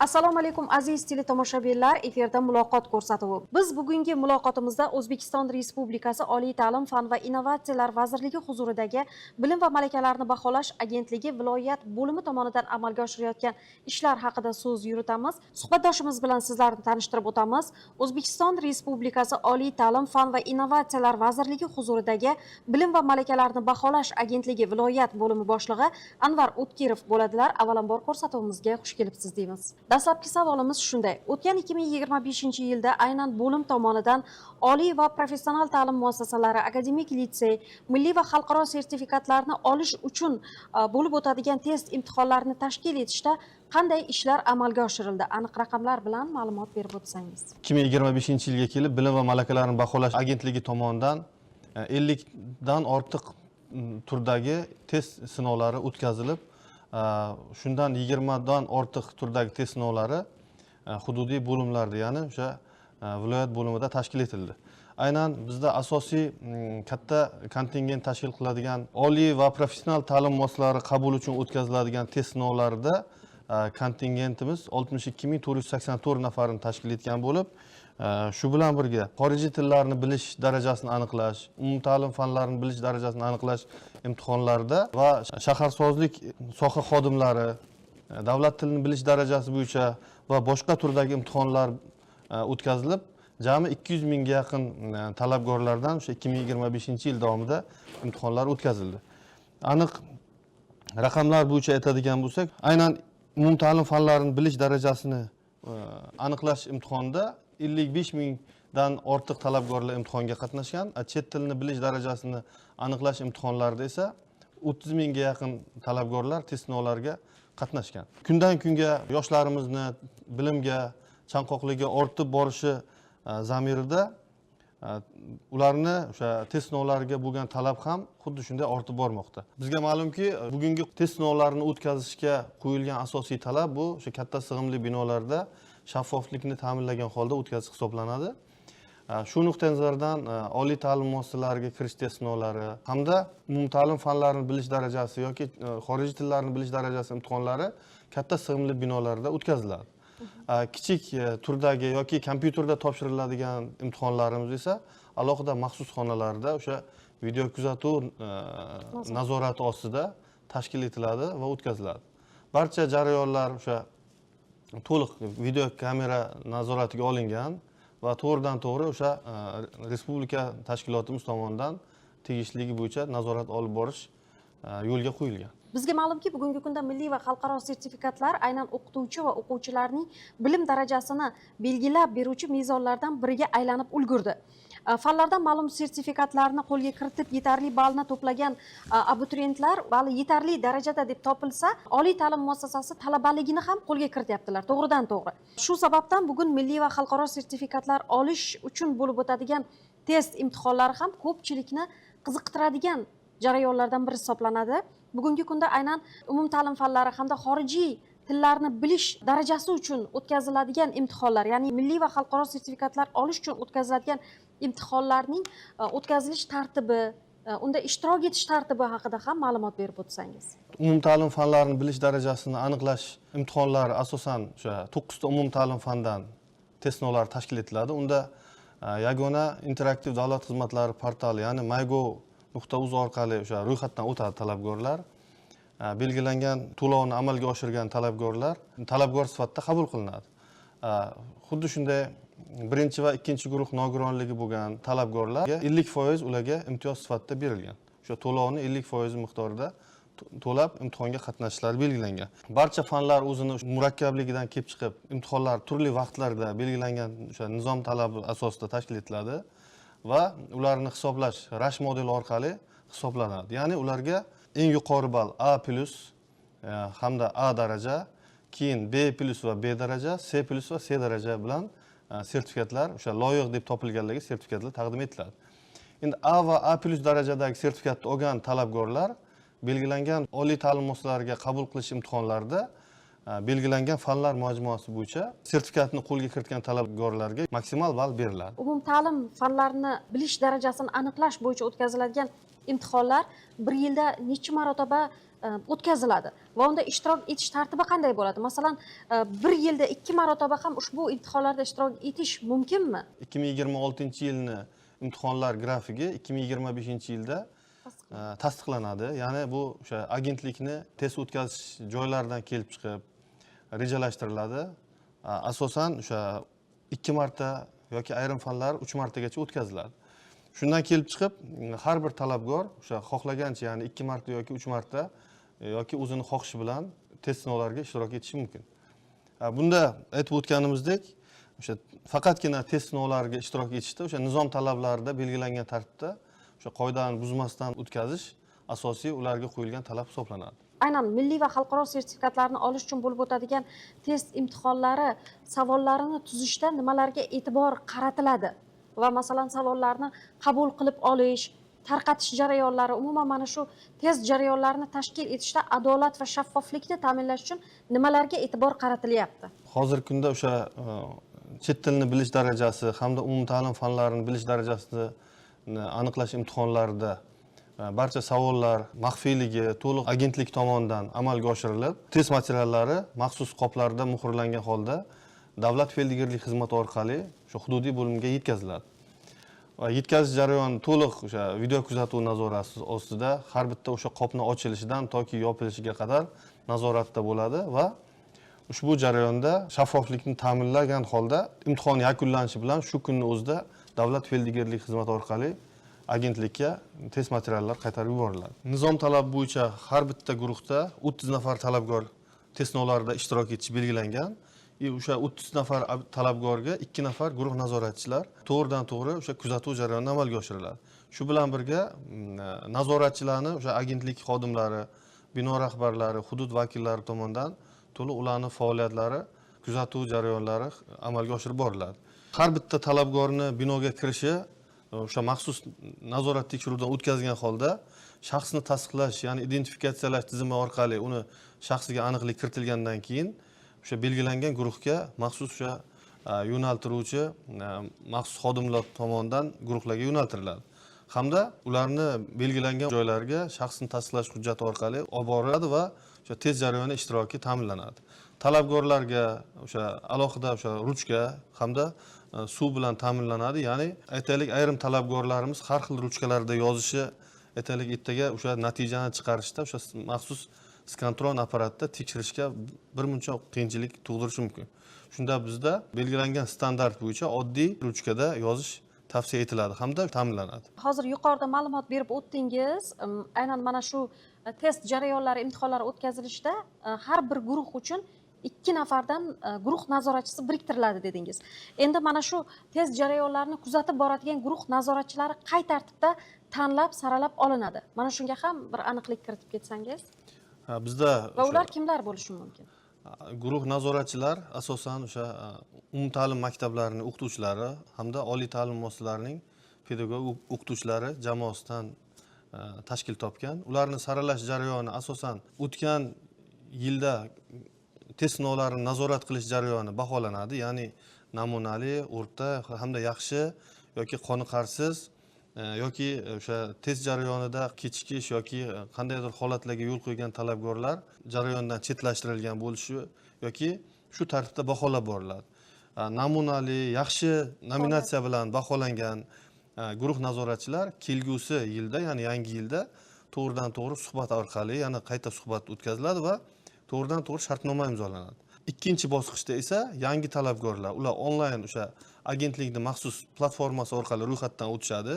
Assalomu alaykum, aziz teletomoshabinlar. Efirda "Muloqot" ko'rsatuvi. Biz bugungi muloqotimizda O'zbekiston Respublikasi Oliy ta'lim, fan va innovatsiyalar vazirligi huzuridagi Bilim va malakalarni baholash agentligi viloyat bo'limi tomonidan amalga oshirilayotgan ishlar haqida so'z yuritamiz. Suhbatdoshimiz bilan sizlarni tanishtirib o'tamiz. O'zbekiston Respublikasi Oliy ta'lim, fan va innovatsiyalar vazirligi huzuridagi Bilim va malakalarni baholash agentligi viloyat bo'limi boshlig'i Anvar O'tkirov bo'ladilar. Avvalambor, ko'rsatuvimizga xush kelibsiz deymiz. Dastlabki savolimiz shunday: o'tgan 2025 yilda aynan bo'lim tomonidan oliy va professional ta'lim muassasalari, akademik litsey, milliy va xalqaro sertifikatlarni olish uchun bo'lib o'tadigan test imtihonlarini tashkil etishda qanday ishlar amalga oshirildi? Aniq raqamlar bilan ma'lumot berib o'tsangiz. 2025 yilga kelib Bilim va malakalarni baholash agentligi tomonidan 50 dan ortiq turdagi test sinovlari o'tkazilib, shundan 20 dan ortiq turdagi test sinovlari hududiy bo'limlarda, ya'ni o'sha viloyat bo'limida tashkil etildi. Aynan bizda asosiy katta kontingent tashkil qiladigan oliy va professional ta'lim muassasalari qabul uchun o'tkaziladigan test sinovlarida kontingentimiz 62 484 nafarni tashkil etgan bo'lib, shu bilan birga xorijiy tillarni bilish darajasini aniqlash, umumta'lim fanlarini bilish darajasini aniqlash imtihonlarida va shaharsozlik soha xodimlari davlat tilini bilish darajasi bo'yicha va boshqa turdagi imtihonlar o'tkazilib, jami 200 mingga yaqin talabgorlardan o'sha 2025 yil davomida imtihonlar o'tkazildi. Aniq raqamlar bo'yicha aytadigan bo'lsak, aynan umumta'lim fanlarini bilish darajasini aniqlash imtihonida 55 mingdan ortiq talabgorlar imtihonga qatnashgan, chet tilini bilish darajasini aniqlash imtihonlarida esa 30 mingga yaqin talabgorlar test sinovlariga qatnashgan. Kundan kunga yoshlarimizni bilimga chanqoqligi ortib borishi zamirida ularni o'sha test sinovlariga bo'lgan talab ham xuddi shunday ortib bormoqda. Bizga ma'lumki, bugungi test sinovlarini o'tkazishga qo'yilgan asosiy talab bu o'sha katta sig'imli binolarda shaffoflikni ta'minlagan holda o'tkazish hisoblanadi. Shu nuqtai nazardan oliy ta'lim muassasalariga kirish test sinovlari hamda umumta'lim fanlarini bilish darajasi yoki xorijiy tillarni bilish darajasi imtihonlari katta sig'imli binolarda o'tkaziladi. Kichik turdagi yoki kompyuterda topshiriladigan imtihonlarimiz esa alohida maxsus xonalarda, o'sha video kuzatuv nazorati ostida tashkil etiladi va o'tkaziladi. Barcha jarayonlar o'sha to'liq video kamera nazoratiga olingan va to'g'ridan to'g'ri o'sha respublika tashkilotimiz tomonidan tegishligi bo'yicha nazorat olib borish yo'lga qo'yilgan. Bizga ma'lumki, bugungi kunda milliy va xalqaro sertifikatlar aynan o'qituvchi va o'quvchilarning bilim darajasini belgilab beruvchi mezonlardan biriga aylanib ulgurdi. Fanlardan ma'lum sertifikatlarni qo'lga kiritib, yetarli ballni to'plagan abituriyentlar balli yetarli darajada deb topilsa, oliy ta'lim muassasasi talabaligini ham qo'lga kirityaptilar to'g'ridan to'g'ri. Shu sababdan bugun milliy va xalqaro sertifikatlar olish uchun bo'lib o'tadigan test imtihonlari ham ko'pchilikni qiziqtiradigan jarayonlardan biri hisoblanadi. Bugungi kunda aynan umumta'lim fanlari hamda xorijiy tillarni bilish darajasi uchun o'tkaziladigan imtihonlar, ya'ni milliy va xalqaro sertifikatlar olish uchun o'tkaziladigan imtihonlarning o'tkazilish tartibi, unda ishtirok etish tartibi haqida ham ma'lumot berib o'tsangiz. Umumta'lim fanlarini bilish darajasini aniqlash imtihonlari asosan o'sha to'qqizta umumta'lim fandan test sinovlari tashkil etiladi. Unda yagona interaktiv davlat xizmatlari portali, ya'ni mygov.uz orqali o'sha ro'yxatdan o'tadi talabgorlar. Belgilangan to'lovni amalga oshirgan talabgorlar talabgor sifatida qabul qilinadi. Xuddi shunday birinchi va ikkinchi guruh nogironligi bo'lgan talabgorlarga 50% ularga imtiyoz sifatida berilgan. O'sha to'lovni 50% miqdorida to'lab imtihonga qatnashishlari belgilangan. Barcha fanlar o'zini murakkabligidan kelib chiqib, imtihonlar turli vaqtlarda belgilangan o'sha nizom talabi asosida tashkil etiladi va ularni hisoblash Rash modeli orqali hisoblanadi. Ya'ni ularga eng yuqori ball A plyus hamda A daraja, keyin B plyus va B daraja, C plyus va C daraja bilan sertifikatlar, o'sha loyiq deb topilganlarga sertifikatlar taqdim etiladi. Endi A va A plyus darajadagi sertifikatni olgan talabgorlar belgilangan oliy ta'lim muassasalariga qabul qilish imtihonlarida belgilangan fanlar majmuasi bo'yicha sertifikatni qo'lga kiritgan talabgorlarga maksimal ball beriladi. Umumta'lim fanlarini bilish darajasini aniqlash bo'yicha o'tkaziladigan imtihonlar bir yilda necha marotaba o'tkaziladi va unda ishtirok etish tartibi qanday bo'ladi? Masalan, bir yilda 2 marotaba ham ushbu imtihonlarda ishtirok etish mumkinmi? 2026-yilni imtihonlar grafigi 2025-yilda tasdiqlanadi. Ya'ni bu o'sha agentlikni test o'tkazish joylaridan kelib chiqib rejalashtiriladi. Asosan o'sha 2 marta yoki ayrim fanlar 3 martagacha o'tkaziladi. Shundan kelib chiqib har bir talabgor o'sha xohlagancha, ya'ni 2 marta yoki 3 marta yoki o'zini xohishi bilan test sinovlariga ishtirok etishi mumkin. Bunda aytib o'tganimizdek, o'sha faqatgina test sinovlariga ishtirok etishda o'sha nizom talablarida belgilangan tartibda o'sha qoidani buzmasdan o'tkazish asosiy ularga qo'yilgan talab hisoblanadi. Aynan milliy va xalqaro sertifikatlarni olish uchun bo'lib o'tadigan test imtihonlari savollarini tuzishda nimalarga e'tibor qaratiladi va masalan savollarni qabul qilib olish, tarqatish jarayonlari, umuman mana shu test jarayonlarini tashkil etishda adolat va shaffoflikni ta'minlash uchun nimalarga e'tibor qaratilyapti? Hozirgi kunda o'sha chet tilini bilish darajasi hamda umumta'lim fanlarini bilish darajasini aniqlash imtihonlarida barcha savollar maxfiyligi to'liq agentlik tomonidan amalga oshirilib, test materiallari maxsus qoplarda muhrlangan holda davlat fe'l-degerlik xizmati orqali o'sha hududiy bo'limga yetkaziladi. Va yetkazish jarayoni to'liq o'sha video kuzatuv nazorati ostida har bitta o'sha qopni ochilishidan toki yopilishiga qadar nazoratda bo'ladi va ushbu jarayonda shaffoflikni ta'minlagan holda imtihon yakunlanishi bilan shu kunning o'zida davlat fe'l-degerlik xizmati orqali agentlikka test materiallar qaytarib yuboriladi. Nizom talabi bo'yicha har bitta guruhda 30 nafar talabgor test sinovlarida ishtirok etishi belgilangan. O'sha 30 nafar talabgorga 2 nafar guruh nazoratchilar to'g'ridan to'g'ri o'sha kuzatuv jarayonini amalga oshiriladi. Shu bilan birga nazoratchilarni o'sha agentlik xodimlari, bino rahbarlari, hudud vakillari tomonidan to'liq ularning faoliyatlari, kuzatuv jarayonlari amalga oshirib boriladi. Har bitta talabgorni binoga kirishi o'sha maxsus nazorat tekshiruvidan o'tkazgan holda shaxsni tasdiqlash, ya'ni identifikatsiyalash tizimi orqali uni shaxsiga aniqlik kiritilgandan keyin o'sha belgilangan guruhga maxsus o'sha yo'naltiruvchi maxsus xodimlar tomonidan guruhlarga yo'naltiriladi. Hamda ularni belgilangan joylarga shaxsni tasdiqlash hujjati orqali olib boriladi va o'sha test jarayoni ishtiroki ta'minlanadi. Talabgorlarga o'sha alohida o'sha ruchka hamda suv bilan ta'minlanadi. Ya'ni aytaylik, ayrim talabgorlarimiz har xil ruchkalarda yozishi, aytaylik, ertaga o'sha natijani chiqarishda o'sha maxsus skantron apparatda tekshirishga bir muncha qiyinchilik tug'dirishi mumkin. Shunda bizda belgilangan standart bo'yicha oddiy ruchkada yozish tavsiya etiladi hamda ta'minlanadi. Hozir yuqorida ma'lumot berib o'tdingiz, aynan mana shu test jarayonlari, imtihonlari o'tkazilishda har bir guruh uchun 2 nafardan guruh nazoratchisi biriktiriladi dedingiz. Endi mana shu test jarayonlarini kuzatib boradigan guruh nazoratchilari qay tartibda tanlab, saralab olinadi? Mana shunga ham bir aniqlik kiritib ketsangiz. Bizda va ular kimlar bo'lishi mumkin? Guruh nazoratchilar asosan o'sha umumta'lim maktablarining o'qituvchilari hamda oliy ta'lim muassasalarining pedagog o'qituvchilari jamoasidan tashkil topgan. Ularni saralash jarayoni asosan o'tgan yilda test sinovlarini nazorat qilish jarayoni baholanadi. Ya'ni namunali, o'rta hamda yaxshi yoki qoniqarsiz yoki o'sha test jarayonida kechikish yoki qandaydir holatlarga yo'l qo'ygan talabgorlar jarayondan chetlashtirilgan bo'lishi yoki shu tartibda baholab boriladi. Namunali, yaxshi nominatsiya bilan baholangan guruh nazoratchilar kelgusi yilda, ya'ni yangi yilda to'g'ridan to'g'ri suhbat orqali yana qayta suhbat o'tkaziladi va to'g'ridan to'g'ri shartnoma imzolanadi. Ikkinchi bosqichda esa yangi talabgorlar, ular onlayn o'sha agentlikning maxsus platformasi orqali ro'yxatdan o'tishadi.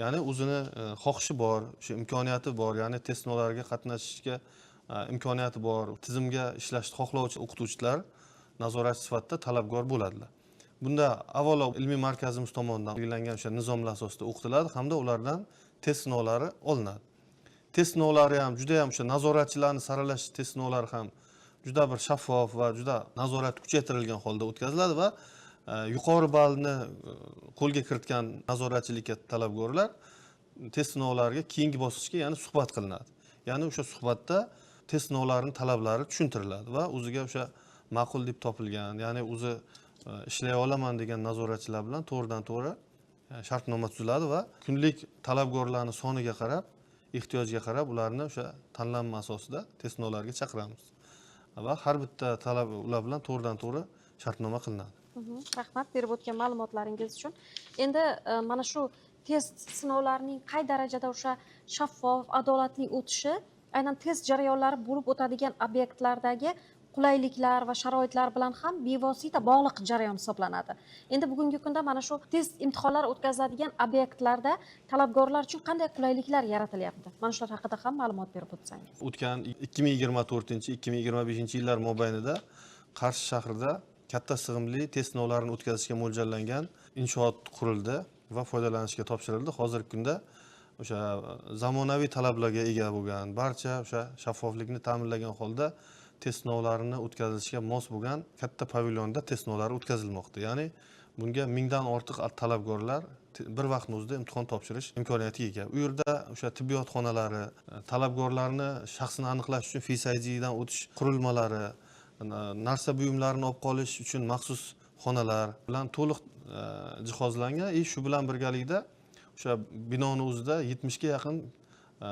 Ya'ni o'zini xohishi bor, o'sha imkoniyati bor, ya'ni test sinovlariga qatnashishga imkoniyati bor, tizimga ishlashni xohlovchi o'qituvchilar nazoratchi sifatida talabgor bo'ladilar. Bunda avvalo ilmiy markazimiz tomonidan belgilangan o'sha nizomlar asosida o'qitiladi hamda ulardan test sinovlari olinadi. Test sinovlari ham juda ham o'sha nazoratchilarni saralash test sinovlari ham juda bir shaffof va juda nazorat kuchaytirilgan holda o'tkaziladi va yuqori ballni qo'lga kiritgan nazoratchilikka talabgorlar test sinovlariga keyingi bosqichga, ya'ni suhbat qilinadi. Ya'ni o'sha suhbatda test sinovlarining talablari tushuntiriladi va o'ziga o'sha ma'qul deb topilgan, ya'ni o'zi ishlay olaman degan nazoratchilar bilan to'g'ridan to'g'ri shartnoma tuziladi va kunlik talabgorlarning soniga qarab Ehtiyojga qarab ularni o'sha tanlanma asosida test sinovlariga chaqiramiz va har bitta talab ular bilan to'g'ridan to'g'ri shartnoma qilinadi. Rahmat berib o'tgan ma'lumotlaringiz uchun. Endi mana shu test sinovlarining qay darajada o'sha shaffof, adolatli o'tishi aynan test jarayonlari bo'lib o'tadigan obyektlardagi qulayliklar va sharoitlar bilan ham bevosita bog'liq jarayon hisoblanadi. Endi bugungi kunda mana shu test imtihonlari o'tkaziladigan obyektlarda talabgorlar uchun qanday qulayliklar yaratilyapti? Mana shular haqida ham ma'lumot berib o'tsangiz. O'tgan 2024-2025 yillar mobaynida Qarshi shahrida katta sig'imli test sinovlarini o'tkazishga mo'ljallangan inshoot qurildi va foydalanishga topshirildi. Hozirgi kunda o'sha zamonaviy talablarga ega bo'lgan, barcha o'sha shaffoflikni ta'minlagan holda test sinovlarini o'tkazilishga mos bo'lgan katta pavilyonda test sinovlari o'tkazilmoqda. Ya'ni bunga 1000 dan ortiq talabgorlar bir vaqtning o'zida imtihon topshirish imkoniyatiga ega. U yerda o'sha tibbiyot xonalari, talabgorlarni shaxsini aniqlash uchun Face IDdan o'tish qurilmalari, narsa buyumlarini olib qolish uchun maxsus xonalar bilan to'liq jihozlangan. Shu bilan birgalikda o'sha binoni o'zida 70 ga yaqin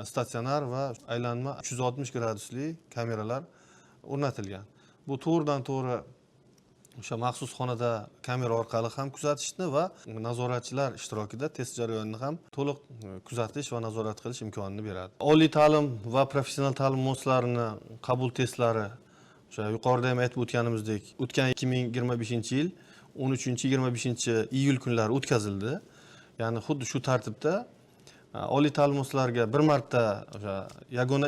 statsionar va aylanma 360 gradusli kameralar o'rnatilgan. Bu to'g'ridan to'g'ri o'sha maxsus xonada kamera orqali ham kuzatishni va nazoratchilar ishtirokida test jarayonini ham to'liq kuzatish va nazorat qilish imkonini beradi. Oliy ta'lim va professional ta'lim muassasalarini qabul testlari o'sha yuqorida ham aytib o'tganimizdek, o'tgan 2025-yil 13-25 iyul kunlari o'tkazildi. Ya'ni xuddi shu tartibda oliy ta'lim muassasalariga bir marta o'sha yagona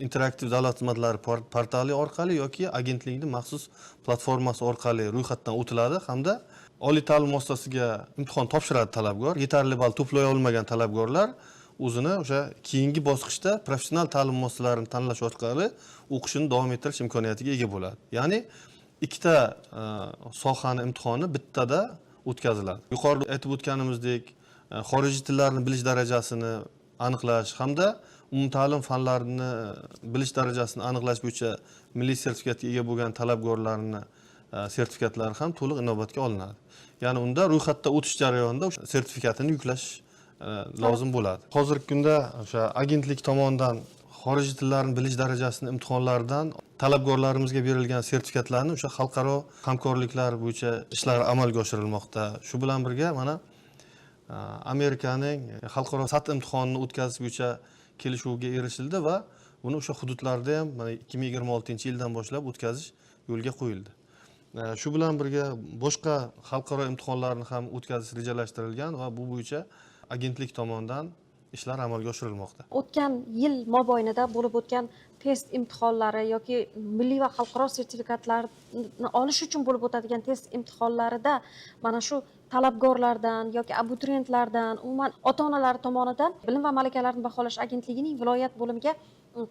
interaktiv davlat xizmatlari portali orqali yoki agentlikning maxsus platformasi orqali ro'yxatdan o'tiladi hamda oliy ta'lim muassasasiga imtihon topshiradi talabgor. Yetarli ball to'play olmagan talabgorlar o'zini o'sha keyingi bosqichda professional ta'lim muassasalarini tanlash orqali o'qishini davom ettirish imkoniyatiga ega bo'ladi. Ya'ni ikkita sohani imtihoni bittada o'tkaziladi. Yuqorida aytib o'tganimizdek, xorijiy tillarni bilish darajasini aniqlash hamda umumta'lim fanlarini bilish darajasini aniqlash bo'yicha milliy sertifikatga ega bo'lgan talabgorlarni sertifikatlari ham to'liq inobatga olinadi. Ya'ni unda ro'yxatda o'tish jarayonida o'sha sertifikatini yuklash lozim bo'ladi. Hozirgi kunda o'sha agentlik tomonidan xorijiy tillarni bilish darajasini imtihonlaridan talabgorlarimizga berilgan sertifikatlarni o'sha xalqaro hamkorliklar bo'yicha ishlar amalga oshirilmoqda. Shu bilan birga mana Amerikaning xalqaro SAT imtihonini o'tkazish bo'yicha kelishuvga erishildi va buni o'sha hududlarda ham mana 2026 yildan boshlab o'tkazish yo'lga qo'yildi. Shu bilan birga boshqa xalqaro imtihonlarni ham o'tkazish rejalashtirilgan va bu bo'yicha agentlik tomonidan ishlar amalga oshirilmoqda. O'tgan yil mobaynida bo'lib o'tgan test imtihonlari yoki milliy va xalqaro sertifikatlarni olish uchun bo'lib o'tadigan test imtihonlarida mana shu talabgorlardan yoki abituriyentlardan, umuman ota-onalar tomonidan Bilim va malakalarni baholash agentligining viloyat bo'limiga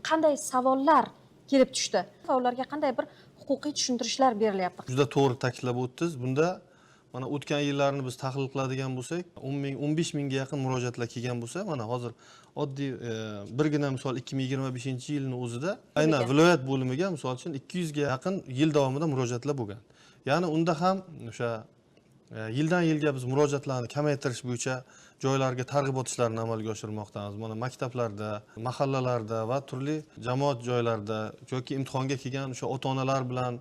qanday savollar kelib tushdi va ularga qanday bir huquqiy tushuntirishlar berilyapti? Juda to'g'ri ta'kidlab o'tdingiz. Bunda mana o'tgan yillarni biz tahlil qiladigan bo'lsak, 10 ming, 15 mingga yaqin murojaatlar kelgan bo'lsa, mana hozir oddiy birgina misol 2025-yilning o'zida aynan viloyat bo'limiga misol uchun 200 ga yaqin yil davomida murojaatlar bo'lgan. Ya'ni unda ham o'sha yildan yilga biz murojaatlarni kamaytirish bo'yicha joylarga targ'ibot ishlarini amalga oshirmoqdamiz. Mana maktablarda, mahallalarda va turli jamoat joylarida yoki imtihonga kelgan o'sha ota-onalar bilan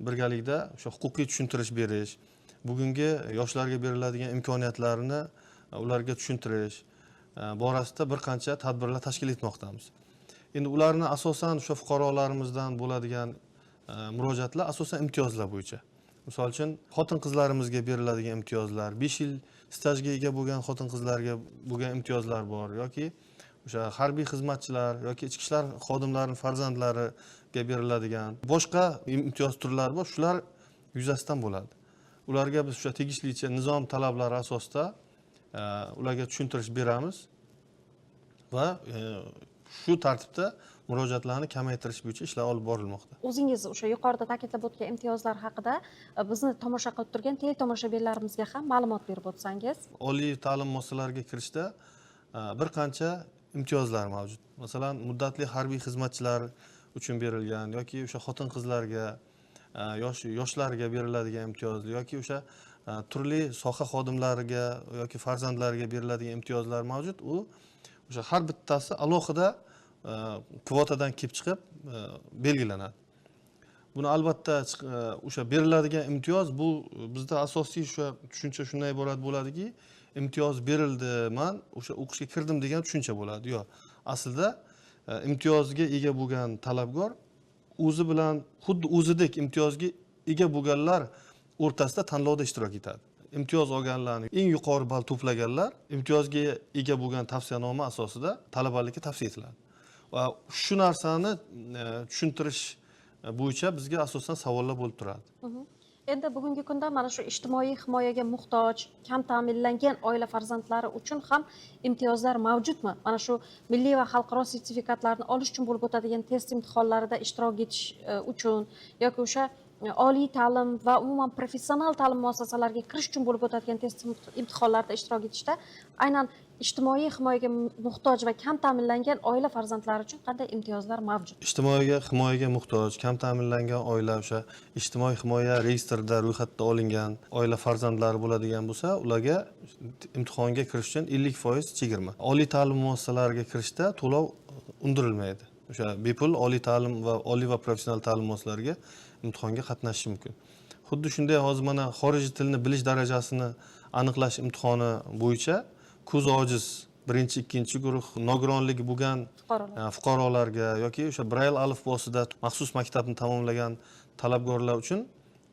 birgalikda o'sha huquqiy tushuntirish berish, bugungi yoshlarga beriladigan imkoniyatlarni ularga tushuntirish borasida bir qancha tadbirlar tashkil etmoqdamiz. Endi ularni asosan o'sha fuqarolarimizdan bo'ladigan murojaatlar asosan imtiyozlar bo'yicha. Misol uchun, xotin-qizlarimizga beriladigan imtiyozlar, 5 yil stajga ega bo'lgan xotin-qizlarga bo'lgan imtiyozlar bor yoki o'sha harbiy xizmatchilar yoki ichki ishlar xodimlarining farzandlariga beriladigan boshqa imtiyoz turlari bor, shular yuzasidan bo'ladi. Ularga biz o'sha tegishlicha nizom talablari asosida ularga tushuntirish beramiz va shu tartibda murojaatlarni kamaytirish bo'yicha ishlar olib borilmoqda. O'zingiz o'sha yuqorida ta'kidlab o'tgan imtiyozlar haqida bizni tomosha qilib turgan teletomoshabinlarimizga ham ma'lumot berib o'tsangiz. Oliy ta'lim muassasalariga kirishda bir qancha imtiyozlar mavjud. Masalan, muddatli harbiy xizmatchilar uchun berilgan yoki o'sha xotin-qizlarga, yoshlarga beriladigan imtiyoz yoki o'sha turli soha xodimlariga yoki farzandlariga beriladigan imtiyozlar mavjud. U O'sha har bittasi alohida kvotadan kelib chiqib belgilanadi. Buni albatta o'sha beriladigan imtiyoz, bu bizda asosiy o'sha tushuncha shundan iborat bo'ladiki, imtiyoz berildi, man o'sha o'qishga kirdim degan tushuncha bo'ladi. Yo'q, aslida imtiyozga ega bo'lgan talabgor o'zi bilan xuddi o'zidek imtiyozga ega bo'lganlar o'rtasida tanlovda ishtirok etadi. Imtiyoz olganlarni eng yuqori ball to'plaganlar imtiyozga ega bo'lgan tavsiyanoma asosida talabalikka tavsiya etiladi. Va shu narsani tushuntirish bo'yicha bizga asosan savollar bo'lib turadi. Endi bugungi kunda mana shu ijtimoiy himoyaga muhtoj, kam ta'minlangan oila farzandlari uchun ham imtiyozlar mavjudmi? Mana shu milliy va xalqaro sertifikatlarni olish uchun bo'lib o'tadigan test imtihonlarida ishtirok etish uchun yoki o'sha oliy ta'lim va umuman professional ta'lim muassasalariga kirish uchun bo'lib o'tadigan test imtihonlarida ishtirok etishda aynan ijtimoiy himoyaga muhtoj va kam ta'minlangan oila farzandlari uchun qanday imtiyozlar mavjud? Ijtimoiy himoyaga muhtoj, kam ta'minlangan oila, o'sha ijtimoiy himoya reyestrida ro'yxatda olingan oila farzandlari bo'ladigan bo'lsa, ularga imtihonga kirish uchun 50% chegirma. Oliy ta'lim muassasalariga kirishda to'lov undirilmaydi. O'sha bepul oliy ta'lim va oliy va professional ta'lim muassasalariga imtihonga qatnashish mumkin. Xuddi shunday hozir mana xorijiy tilni bilish darajasini aniqlash imtihoni bo'yicha ko'z ojiz birinchi, ikkinchi guruh nogironligi bo'lgan fuqarolarga yoki o'sha Brayl alifbosida maxsus maktabni tamomlagan talabgorlar uchun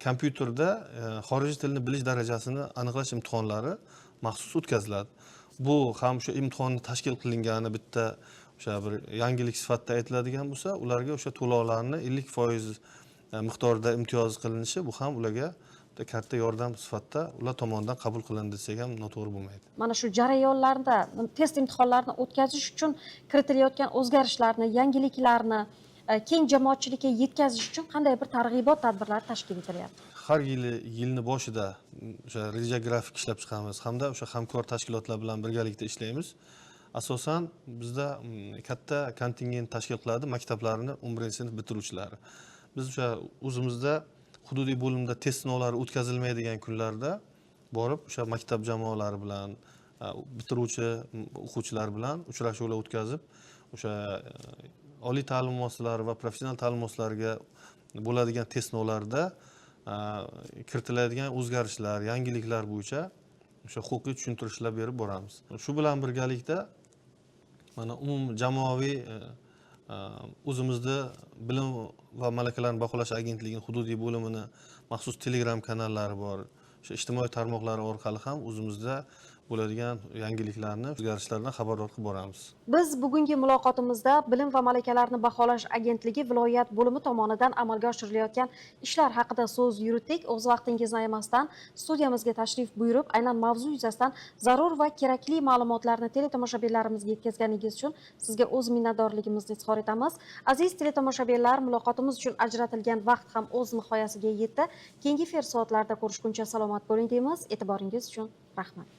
kompyuterda xorijiy tilni bilish darajasini aniqlash imtihonlari maxsus o'tkaziladi. Bu ham o'sha imtihonni tashkil qilingani bitta o'sha bir yangilik sifatida aytiladigan bo'lsa, ularga o'sha to'lovlarni 50% miqdorida imtiyoz qilinishi, bu ham ularga bitta katta yordam sifatida ular tomonidan qabul qilindi desak ham noto'g'ri bo'lmaydi. Mana shu jarayonlarda test imtihonlarini o'tkazish uchun kiritilayotgan o'zgarishlarni, yangiliklarni keng jamoatchilikka yetkazish uchun qanday bir targ'ibot tadbirlari tashkil etilyapti? Har yili yilni boshida o'sha reja grafik ishlab chiqamiz hamda o'sha hamkor tashkilotlar bilan birgalikda ishlaymiz. Asosan bizda katta kontingent tashkil qiladi maktablarni 11-sinf bitiruvchilari. Biz o'sha o'zimizda hududiy bo'limda test sinovlari o'tkazilmaydigan kunlarda borib o'sha maktab jamoalari bilan, bitiruvchi o'quvchilar bilan uchrashuvlar o'tkazib, o'sha oliy ta'lim muassasalari va professional ta'lim muassasalariga bo'ladigan test sinovlarida kiritiladigan o'zgarishlar, yangiliklar bo'yicha o'sha huquqiy tushuntirishlar berib boramiz. Shu bilan birgalikda mana umum jamoaviy o'zimizda bilim va malakalarni baholash agentligining hududiy bo'limini maxsus Telegram kanallari bor. O'sha ijtimoiy tarmoqlari orqali ham o'zimizda bo'ladigan yangiliklarni, o'zgarishlardan xabardor qilib boramiz. Biz bugungi muloqotimizda Bilim va malakalarni baholash agentligi viloyat bo'limi tomonidan amalga oshirilayotgan ishlar haqida so'z yuritdik. O'z vaqtingizni ayamasdan studiyamizga tashrif buyurib, aynan mavzu yuzasidan zarur va kerakli ma'lumotlarni teletomoshabinlarimizga yetkazganingiz uchun sizga o'z minnatdorligimizni izhor etamiz. Aziz teletomoshabinlar, muloqotimiz uchun ajratilgan vaqt ham o'z nihoyasiga yetdi. Keyingi efir soatlarida ko'rishguncha salomat bo'ling deymiz. E'tiboringiz uchun rahmat.